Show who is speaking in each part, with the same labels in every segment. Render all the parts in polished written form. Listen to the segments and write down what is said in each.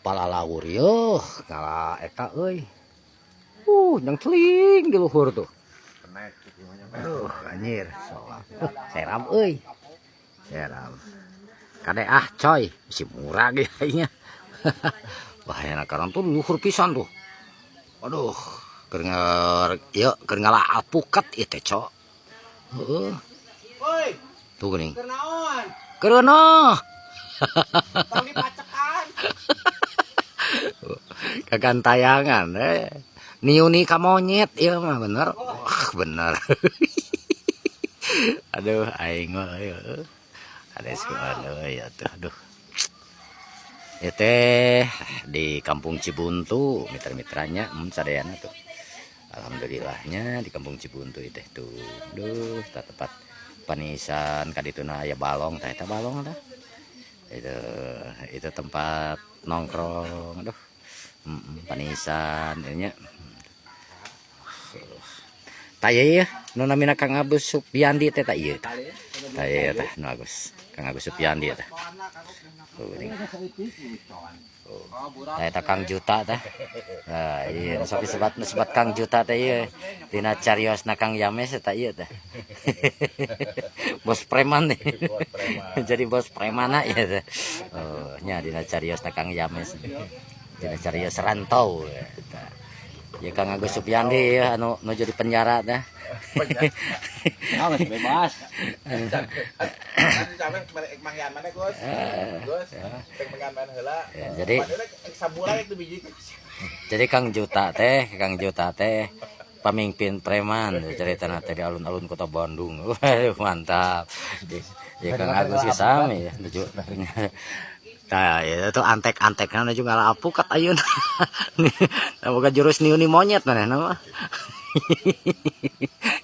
Speaker 1: Palalaur yeuh ngala eta euy. Nyangceling di luhur tuh. Aduh, anjir, soal. Seram euy. Seram. Kade ah coy, si murah ge aingnya. Bahaya karang tuh luhur pisan tuh. Aduh, keur ieu keur ngala alpukat ieu teh, cok. Heeh.
Speaker 2: Woi,
Speaker 1: Tuh geuning.
Speaker 2: Keur naon?
Speaker 1: Keur noh.
Speaker 2: Tong dipacekan.
Speaker 1: Kagantayangan eh. Niuni ka monyet ieu mah bener. Wah, bener. Aduh, aing mah euy. Ada aduh ya tuh, aduh. Ieu teh di Kampung Cibuntu, mitra-mitranya sadayana tuh. Alhamdulillahnya di Kampung Cibuntu itu tuh. Duh, tah tempat panisan kadituna aya balong tah, eta balong tah. Itu tempat nongkrong, aduh. Panisan nya. Tah ieu ya, nu namina Kang Agus Supiandi teh, tah ieu tah. Tah ieu tah nu Agus, Kang Agus Supiandi tah. Tuh geuning. Tah eta Kang Juta tah. Nah, iya nu sok disebat, nu sebat Kang Juta teh ieu. Dina cariosna Kang Yames eta ieu tah. Bos preman nih. Jadi bos premana ya teh. Oh, nya dina cariosna Kang Yames. Dina carios rantau eta. Ya Kang Agus Supiandi ya anu nuju di penjara teh.
Speaker 2: Ah, geus bebas. Kan sampe manggihan mana, Gus? Gus, peng manggihan mana heula.
Speaker 1: Ya, jadi
Speaker 2: Padahal sabulan itu biji.
Speaker 1: Jadi Kang Juta teh pemimpin preman cerita teh di alun-alun kota Bandung. Waduh, mantap. Ya Kang Agus ge sami ya nuju. Nah, itu antek-antekna nuju ngala alpukat ayeuna. Nah, boga jurus niuni monyet manehna mah.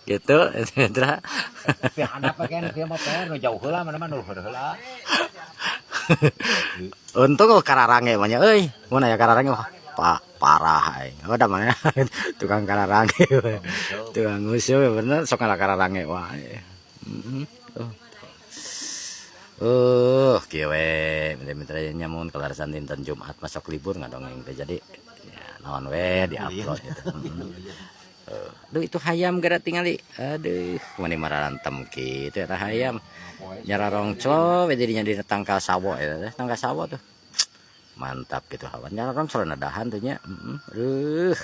Speaker 1: Gitu, Indra.
Speaker 3: Tapi handap kan kieu mah per nu jauh heula mana mah nu luhur heula.
Speaker 1: Untung oh kararange mah nya euy. Mun aya kararange mah parah aing. Oh, da mana tukang kararange. Tukang nguseup ya bener sok ngala kararange wae. Heeh. Oh. Kieu we mitra-mitra nya mun kalarasan dinten Jumat masuk libur ngadongeng teh, jadi ya naon we di-upload gitu. Aduh, itu hayam gara tingali. Aduh, mani marantem kitu eta hayam. Nyararongclo we jadinya di tangkal sawo eta teh, tangkal sawo tuh. Mantap gitu hawa. Nyararongclo nadahan tuh nya. Heeh. Aduh.